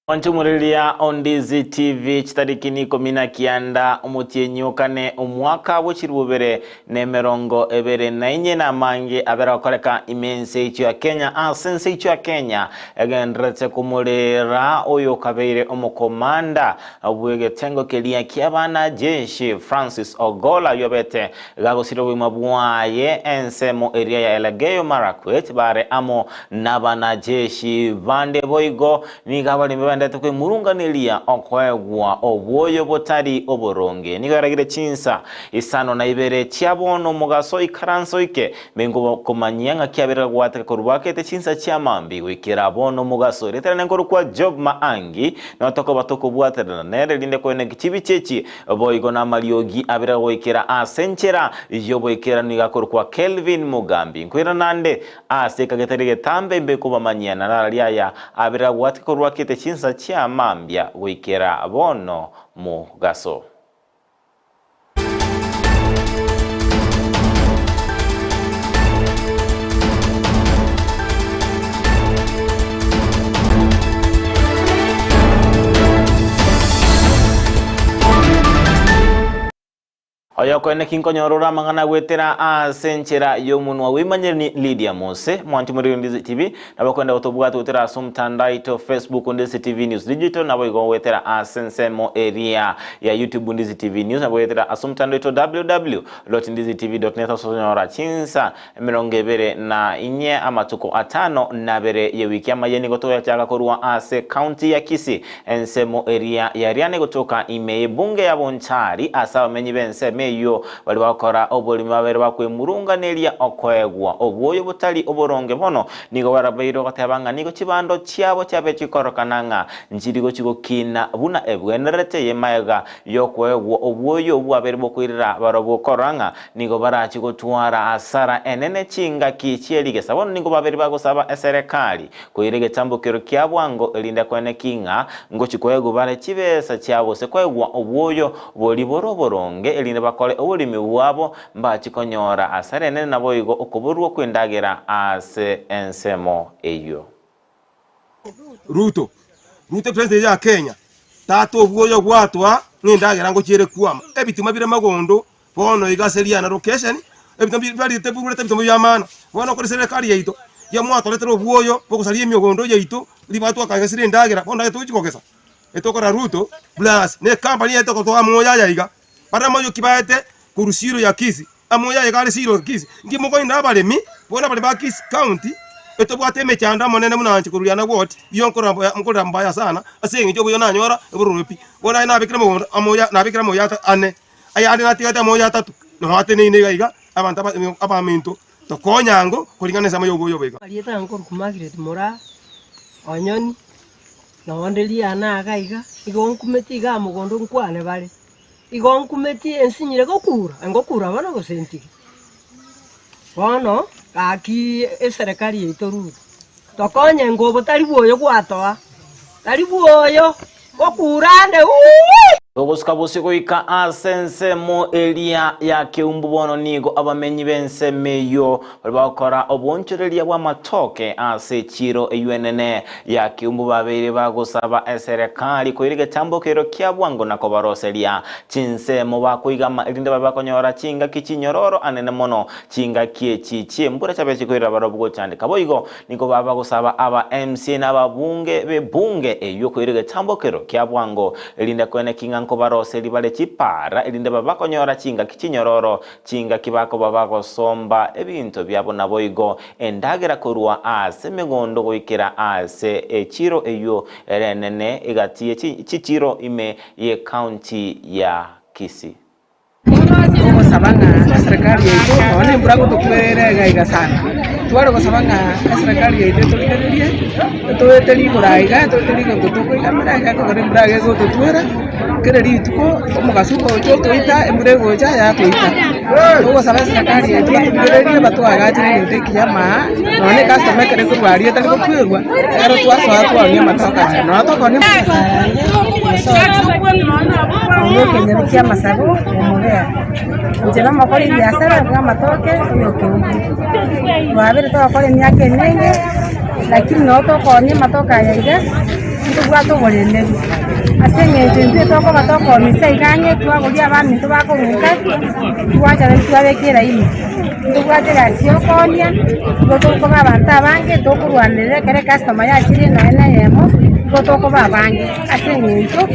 Mwanchomoriria o Ndizi TV chitariki nikomi na kianda omotienyi okane omwaka bwe chirubere na emerongo ebere na inye na amange abere gokoreka ime ense yaito ya Kenya ase ense yaito ya Kenya egendererete komorera oyo okabeire omokomanda bw'egetengo keria ki'abana jeshi Francis Ogolla oyio obete gagosira obogima bwaye ensemo eria ya Elgeyo Marakwet bare amo nabanajeshi bande boigo Nigo abaremi baendete kwemurunganeria okoegwa obwoyo botari oboronge. Nigo yaragire chinsa isano na ibere chia bono omogaso oikaranse oike, mengo komanyia ng'a kiaberire gwateka korwa bakete chinsa chia mambia goikera bono omogaso. Erieta riane nkorokwa Job Maangi, nao tokoba tokobwaterana nere erinde koeneki chibicha echi boigo namariogi abere goikera ase enchera y'oboikeranu nigo akorokwa Kelvin Mugambi. Nkoirana nde Ase ekagetari getambe imbe kobamanyia narari aya abere agwate korwa kete chinsa chia mambia goikera bono mogaso. Oyokoene ki nkonyora ore amang'ana goetera ase enchera y'omonwa bw'imanyire ni Lydia Mose, mwanche more Ndizi TV, nabo okoenda gotobwata goetera ase omotandao aito Facebook Ndizi TV News Digital, naboigo goetera ase ensemo eria ya YouTube Ndizi TV News, nabo goetera ase omotandao oito www.ndizitv.net ase okonyora chinsa emerongo ebere na inye amatuko atano na abere y'ewiki. Amayia nigo toyachaka korwa ase county ya Kisii, ensemo eria ya Riani gotoka ime y'ebunge ya Bonchari ase abamenyi b'ensemo eyio baria bagokora oboremi babere bakwemurunganeria okoegwa obwoyo botari oboronge bono nigo barabeire goteba ng'a nigo chibando chiabo chiabe chikorokana ng'a nchiri gochi gokina buna ebwenerete y'emaega y'okoegwa obwoyo bwabere bokoirera barobwo korora ng'a Nigo barache gotwara asara enene chingaki chie rigesa. Bono nigo babere bagosaba eserekari koira egetambokero kia bwango, erinde koeneki ng'a ngochia koegwa bare chibesa chiabo gose koegwa obwoyo boria bore oboronge, erinde bakore oboremi bwabo, mbache konyora asara enene naboigo okoborwa kw'endagera ase ensemo eyio. Ruto, Ruto president ya Kenya, tata obwoyo gwatwa ng'endagera ngochiere kwama, ebitima bire magondo Bono iga ase riana location, ebinto mbi biarete biburete ebinto bi'amana. Bono okore serekari yaito, yamwatoretera obwoyo bogosaria emiogondo yaito, ribaga twakagesire endagera, bono endagera togochi kogesa. Etokorora Ruto plus ne ecompany yaito ekotoa amoyo aya iga, bare amoyo ki baete korwa siro ya Kisii, amoyo aya iga are siro ya Kisii. Inki mokoenda abaremi, bono abaremi ba Kisii county, etobwate emechando amonene buna inche korwa riana ward, iyo nkorora mbuya nkorora mbaya sana, ase eng'encho obuya nanyora ebororo pi. Bono aye nabekire mogondo amoyo nabekire amoyo ata ane. Ayande natigate amoyo atato, nao ateneine iga iga, abanto abaminto, tokonyango koringana nensemo y'oboyo obo iga. Erieta nkorokwa Margaret Moraa Onyoni, nonde riana iga iga, igo nkumeti igaa mogondo nkwane bare, igo nkumeti ensinyire gokura, ngokura bono gose ntige. Bono gaki eserekari yaito Ruto, tokonye ngobo tari bwoyo gwatoa, tari bwoyo, gokura ande uuii. Ogosuka bosio goika ase ensemo eria ya keumbu bono nigo abamenyi b'ensemo eyio baria bagokora oboonchoreria bw'amatoke ase echiiro eyio enene ya keumbu babeire bagosaba eserekari koira egetambo keiro kia bwango na kobaroseria chinsemo bakoigama erinde babe bakonyora chingaki chinyororo anene mono chingaki echi chi'embura chiabe chikoirera barobwo gochandeka boigo Nigo baba bagosaba aba MCA na ababunge b'ebunge eyio koira egetambokero kia bwango, erinde koeneki ng'a nkobaroserie bare chipaara, erinde babe bakonyora chingaki chinyororo, chingaki bakoba bagosomba ebinto biabo naboigo endagera korwa ase emegondo goikera ase echiro eyio ere enene egati ye chichiro ime y'ecounty ya Kisii. Togosaba ng'a eserekari yaito nonya na embura gotokwerera iga iga sana, tware gosaba ng'a eserekari yaito etorigererie, etoete rigoro aiga, etoete rigoro tokoigamera iga ekogera embura iga egototwera, kera rituko omogaso ogocha otoita, embura egocha yatoita. Togosaba eserekari yaito batorigererie batoagachere egento ekiya amaa, nonya na ecustomer ekero ekorwa aria etari gokwerwa, ekero twasoa twaonia amatoke aya, nonya tokonia. Ekenyoro ki'amasabo omobere. Inche nomokori ebiasara bw'amatoke oyokeumbu. Twabere togokora emiaka emenge, lakini nabo tokoonia amatoke aya iga. ntobwate oborenderu, ase eng'encho intwe tokoba tokoomisa iga ang'e twagoria abaminto bakoruka, twacha naende twabeka eraini. Ntobwate egasi ya okoonia, nigo tokoba abanto abange tokorwanerera ekero ecustomer yachire nonya na eyemo, nigo tokoba abange ase eng'encho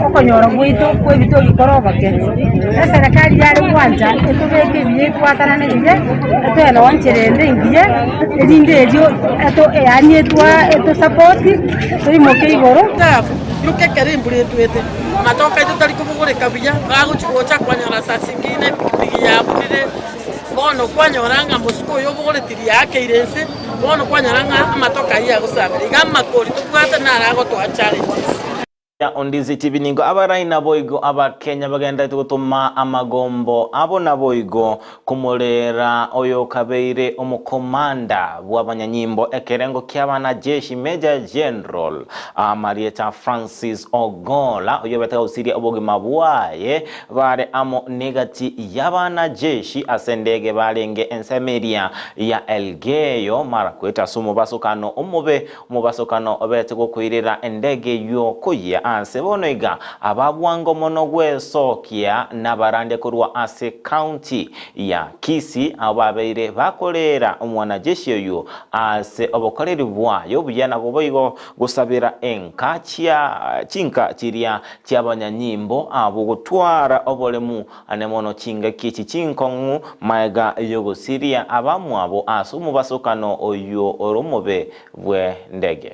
okonyora gwaito kwa ebitoki kore oboke. Eserekari yare gwancha etobeke ebiya etwatanane buya, etoe nonye enchera ende engiya, erinde erio eto yaani etwa etosapoti toimoke igoro. Yoka ekero embura etwete, amatoke aito tari kobogoreka buya, bagochia gocha kwanyora saa zingine epikipiki yabunire, bono kwanyora ng'a mosike oyo obogoreti riakeire inse, bono kwanyora ng'a amatoke ayio agosabera. Iga amakori tobwate naro agotoa challenges. Ya Ondizi TV nigo abarai naboigo abakenya bagenderete gotoma amagombo abo naboigo komorera oyokabeire omokomanda bw'abanyanyimbo ekerengo ki'abanajeshi Major General amarieta Francis Ogolla oyio obete gausirie obogima bwaye bare amo negati y'abanajeshi ase endege barenge ensemo eria ya Elgeyo Marakwet ase omobasokano omobe Omobasokano obete gokoirera endege y'okoyia aase bono iga, aba bwango mono gwesokia nabarande korwa ase county ya Kisii abwo babeire bakoreera omwanajeshi oyio ase obokoreri bwaye obuya na boigo gosabera enka chia chinka chiria chiabanyanyimbo abwo gotwara oboremu ane mono chingaki echi chinkong'u maega y'ogosiria abamwabo ase omobasokano oyio ore omobe bw'endege.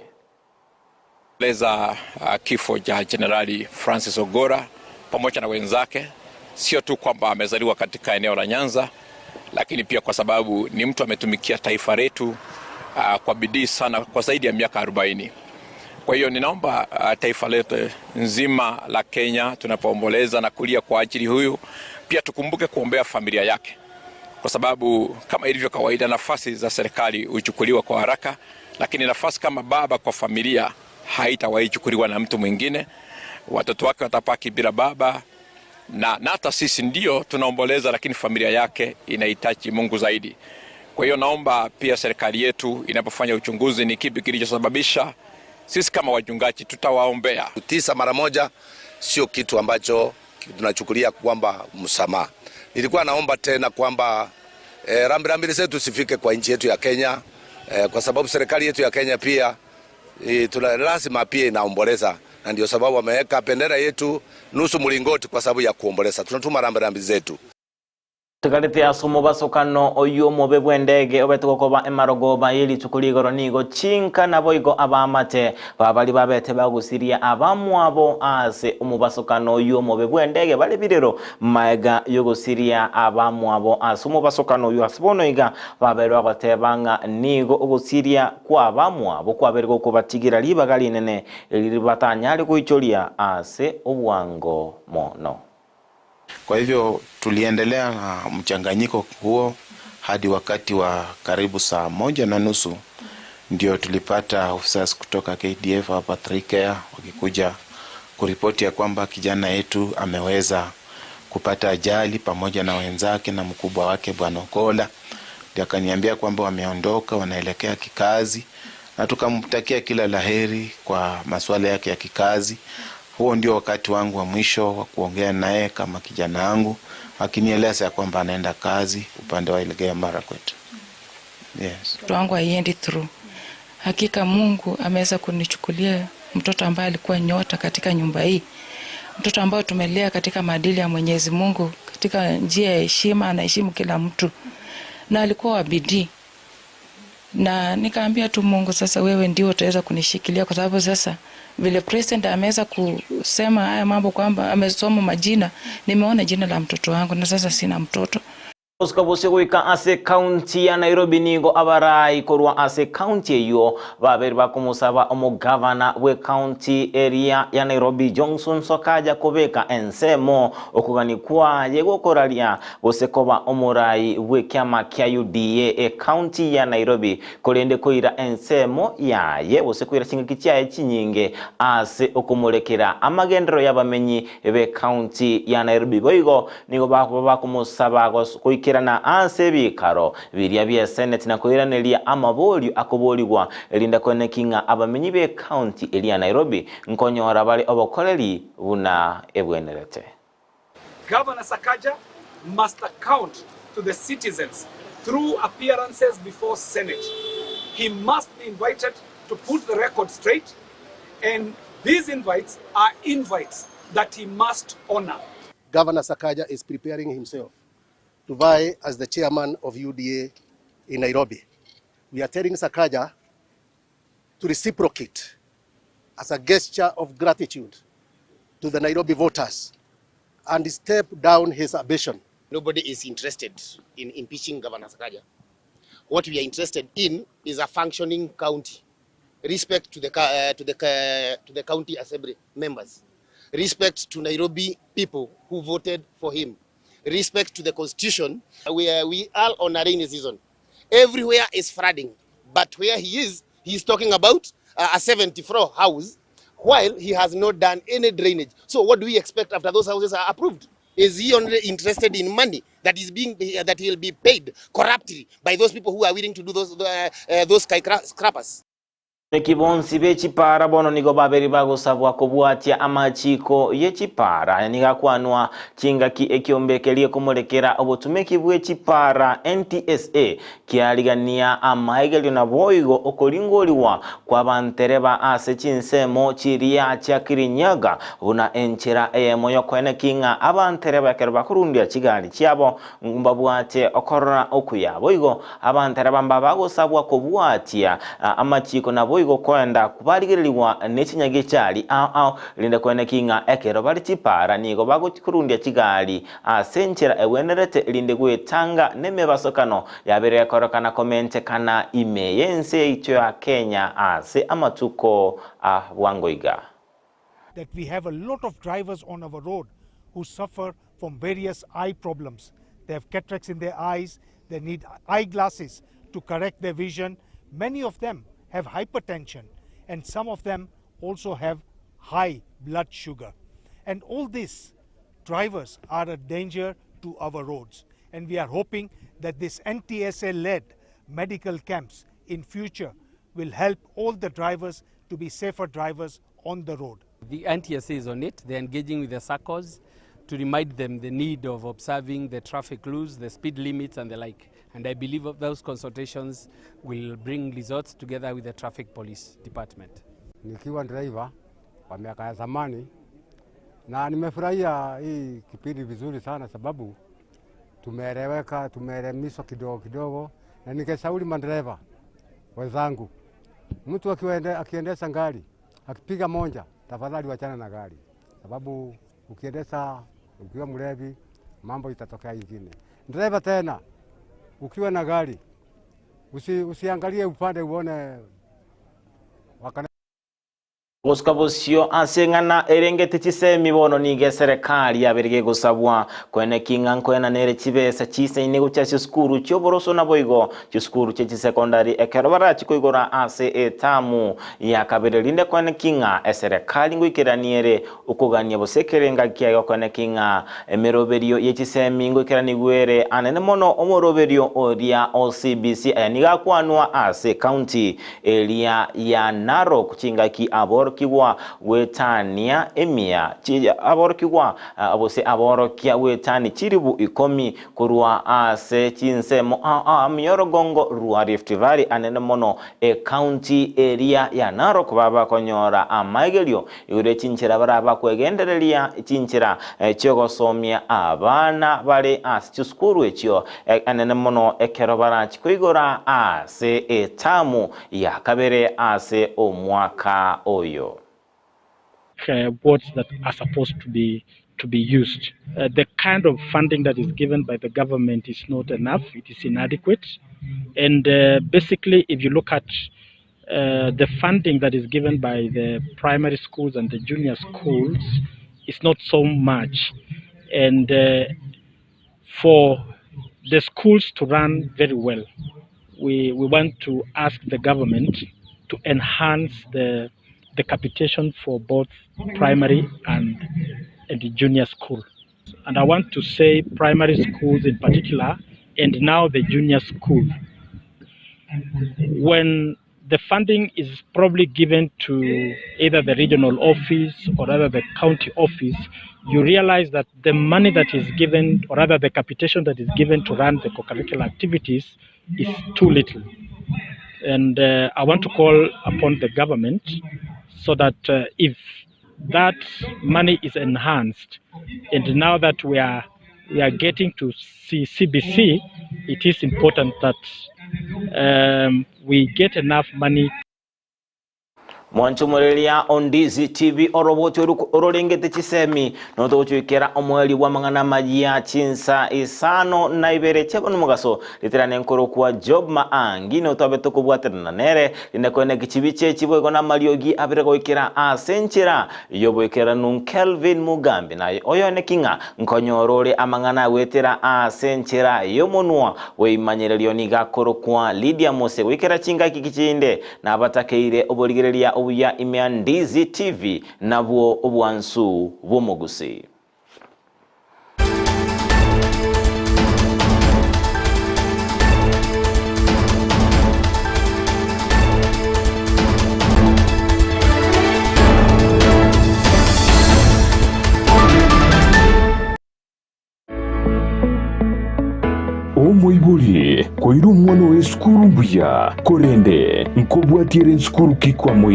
Eleza kifo cha Jenerali Francis Ogora pamoja na wenzake, sio tu kwamba amezaliwa katika eneo la Nyanza, lakini pia kwa sababu ni mtu ametumikia taifa letu kwa bidii sana kwa zaidi ya miaka 40. Kwa hiyo ninaomba taifa letu nzima la Kenya tunapoomboleza na kulia kwa ajili huyu, pia tukumbuke kuombea familia yake, kwa sababu kama ilivyo kawaida, nafasi za serikali huchukuliwa kwa haraka, lakini nafasi kama baba kwa familia haitawahi chukuliwa na mtu mwingine. Watoto wake watapaki bila baba na hata sisi ndio tunaomboleza, lakini familia yake inahitaji Mungu zaidi. Kwa hiyo naomba pia serikali yetu inapofanya uchunguzi ni kipi kilichosababisha, sisi kama wachungaji tutawaombea. Tisa mara moja sio kitu ambacho tunachukulia kwamba msamaha. Nilikuwa naomba tena kwamba rambirambi zetu zifike kwa nchi yetu ya Kenya, kwa sababu serikali yetu ya Kenya pia tuna lazima pia inaomboleza, na ndio sababu wameweka bendera yetu nusu mlingoti kwa sababu ya kuomboleza. Tunatuma rambirambi zetu. Tigarete ase omobasokano oyio omobe bw'endege obete gokoba emarogoba ye rituko rigoro nigo chinka naboigo abamate babari babete bagusiria abamwabo ase omobasokano oyio omobe bw'endege bare birero maega yogosiria abamwabo ase omobasokano oyio ase bono iga baberwa goteba ng'a nigo ogosiria kwa abamwabo kwabere gokobatigira ribaga rinene eriri batanyare goichoria ase obwango mono. Kwa hivyo tuliendelea na mchanganyiko huo hadi wakati wa karibu saa 1:30 ndio tulipata officers kutoka KDF hapa 3Care wakikuja kuripoti ya kwamba kijana yetu ameweza kupata ajali pamoja na wenzake na mkubwa wake Bwana Ogolla. Ndio akaniambia kwamba wameondoka wanaelekea kikazi, na tukamtakia kila laheri kwa masuala yake ya kikazi. Huo ndio wakati wangu wa mwisho wa kuongea naye kama kijana wangu, akinieleza kwamba anaenda kazi upande wa Elgeyo Marakwet. Yes. Mtoto wangu haiendi through. Hakika Mungu ameweza kunichukulia mtoto ambaye alikuwa nyota katika nyumba hii. Mtoto ambaye tumelea katika maadili ya Mwenyezi Mungu, katika njia ya heshima, anaheshimu kila mtu. Na alikuwa wa bidii. Na nikaambia tu Mungu, sasa wewe ndio utaweza kunishikilia, kwa sababu sasa vile president ameweza kusema haya mambo kwamba amesoma majina, nimeona jina la mtoto wangu na sasa sina mtoto. Osika goika ase county ya Nairobi nigo abarai korwa ase county eyo babere bakomusaba omugavana we county area ya Nairobi Johnson Sakaja kobeka ensemo okugani kwaye gokoraria gose koba omorai we kiama kia UDA e county ya Nairobi korende koira ensemo yaye gose koira chingaki chiaye chinyinge ase okomorekera amagendero y'abamenyi be county ya Nairobi boigo nigo bakomusaba goika goikerana ase ebikaro biria bi'eseneti na koiraneria amaborio akoborigwa erinde koeneki ng'a abamenyi b'ecounty eria ya Nairobi nkonyora bare obokoreri buna ebwenerete. Governor Sakaja must account to the citizens through appearances before Senate. He must be invited to put the record straight and these invites are invites that he must honor. Governor Sakaja is preparing himself to vie as the chairman of UDA in Nairobi. We are telling Sakaja to reciprocate as a gesture of gratitude to the Nairobi voters and step down his ambition. Nobody is interested in impeaching Governor Sakaja. What we are interested in is a functioning county. Respect to the, to the, to the county assembly members. Respect to Nairobi people who voted for him. Respect to the constitution. We are, we are on a rainy season. Everywhere is flooding. But where he is, he is talking about a 74 house while he has not done any drainage. So what do we expect after those houses are approved? Is he only interested in money that is being that he will be paid corruptly by those people who are willing to do those those skyscrapers? Eki bonsi be chipara bono nigo babere bagosabwa kobwatia amachiko ye chipara. Aya nigo akwanwa chingaki ekiombe keria komorekera obotumeki bwe chipara NTSA kiarigania amaigerio naboigo okoringoriwa kwa bantereba ase chinsemo chiria chia Kirinyaga buna enchera eyemo yokoeneki ng'a abantereba ekero bakorundia chigari chiabo mbabwate okorora okuya. Boigo abantereba mbabagosabwa kobwatia amachiko naboigo koenda barigereriwa nechinyagechari ao ao rinde koeneki ng'a ekero bari chipara nigo bagokurundia chigari ase enchera ebwenerete rinde gwetanga nemebasokano yabere ekorokana komentekana ime y'ense yaito ya Kenya ase amatuko a bwangoiga. That we have a lot of drivers on our road who suffer from various eye problems. They have cataracts in their eyes, they need eyeglasses to correct their vision. Many of them have hypertension and some of them also have high blood sugar. And all these drivers are a danger to our roads. And we are hoping that this NTSA-led medical camps in future will help all the drivers to be safer drivers on the road. The NTSA is on it. They're engaging with the SACCOs to remind them the need of observing the traffic rules, the speed limits and the like. And I believe those consultations will bring results together with the traffic police department. Nikiwa driver wa miaka ya zamani na nimefurahia hii kipindi vizuri sana sababu tumeeleweka, tumeelimishwa kidogo kidogo, na ningeshauri madereva wenzangu, mtu akiendesha gari akipiga moja, tafadhali wachana na gari, sababu ukiendesha ukiwa mlevi mambo itatokea ingine. Dereva tena ukiwa na gari usiangalie upande uone wakana Gosika bosio ase ng'ana erengete chisemi bono niga eserekari yaberege gosabwa kwene king'a nkoenanere chibesa chisaine gochia chisukuru chioboroso naboigo chisukuru chia chisekondari ekero barachi koigora ase etamu ya kabere rinde kwene king'a eserekari ngoikeraniere okogania bose ekerenga kiaye kwene king'a emeroberio ye chisemi ngoikeranigwere anene mono omoroberio oria o CBC. Aya niga akwanwa ase county eria ya Narok chingaki aborokigwa gwetania emia aborokigwa bose aborokia gwetani chiribu 10 korwa ase chinsemo miorogongo rwa Rift Valley anene mono e county area ya Narok baba konyora amaigerio igure chinchera baraba kwegendereria chinchera chiogosomia abana bare ase chisukuru echio anene mono ekero barachi koigora ase etamu ya kabere ase omwaka oyo. Boards that are supposed to be used. The kind of funding that is given by the government is not enough. It is inadequate. And basically, if you look at the funding that is given by the primary schools and the junior schools, it's not so much. And for the schools to run very well, we want to ask the government to enhance the capitation for both primary and the junior school. And I want to say primary schools in particular and now the junior school. When the funding is probably given to either the regional office or rather the county office, you realize that the money that is given, or rather the capitation that is given to run the co-curricular activities is too little. And I want to call upon the government so that if that money is enhanced, and now that we are we are getting to see CBC, it is important that we get enough money. Mwanchomoreria Ondizi TV oroboti ororengete chisemi notogochwikera omoerio bw'amang'ana amayia chinsa isano na ibere chiabana omogaso riterane nkorokwa Job Maangi notwabe tokobwaterana nere rinde koeneki chibiche chiboigo na amariogi abere goikera ase enchera y'oboikeranu Kelvin Mugambi naye oyoeneki ng'a nkonyora ore amang'ana agwetera ase enchera y'omonwa bweimanyererio nigo akorokwa Lydia Mose goikera chingaki chinde Nabatakeire oborigereria obuya ime ya Ndizi TV nabwo obwansu bw'omogusii. Omoibori, koira omwana oye esukuru mbuya, korende nkobwatia ere nsukuru ki kwamoira?